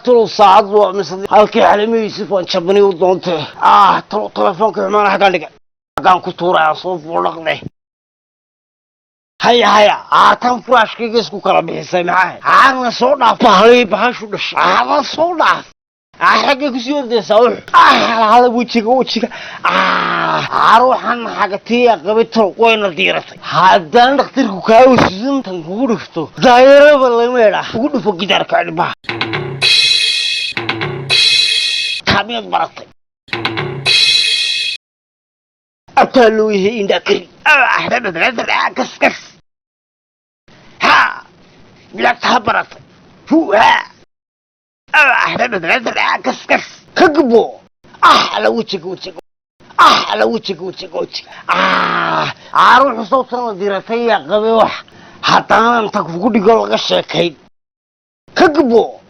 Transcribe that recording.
Talow saacad waa mise halkii Xalimo Yuusuf waan jabani u doontay. Talow telefoonka xumaana xaggaan dhigay, xaggaan ku tuuraya, soo fuudhaqde. Haya haya, tan furaashkayga isku kala bixisay maxaa? Aana soo dhaaf bahlay, bahashu dhashay, aana soo dhaaf. Xaggay kusii ordaysaa? Wux hala wejiga wejiga ruuxan xagatiya qabay, talow wayna diiratay. Haddaan dhakhtarku kaa wasuusan kugu dhufto, daayaraba lama idhaa, ugu dhufo gidaarka cidhbaha. Taamiyaad baratay abtaa loo yahay indhaa kari kas kas ha milaagta baratay hu ha kas kas ka gubo. Ala wejiga wejiga, ala wejiga wejiga wejiga. Ruuxu sawtan la diratay yaa qabay wax haddana inta kugu dhigo laga sheekayn ka gubo.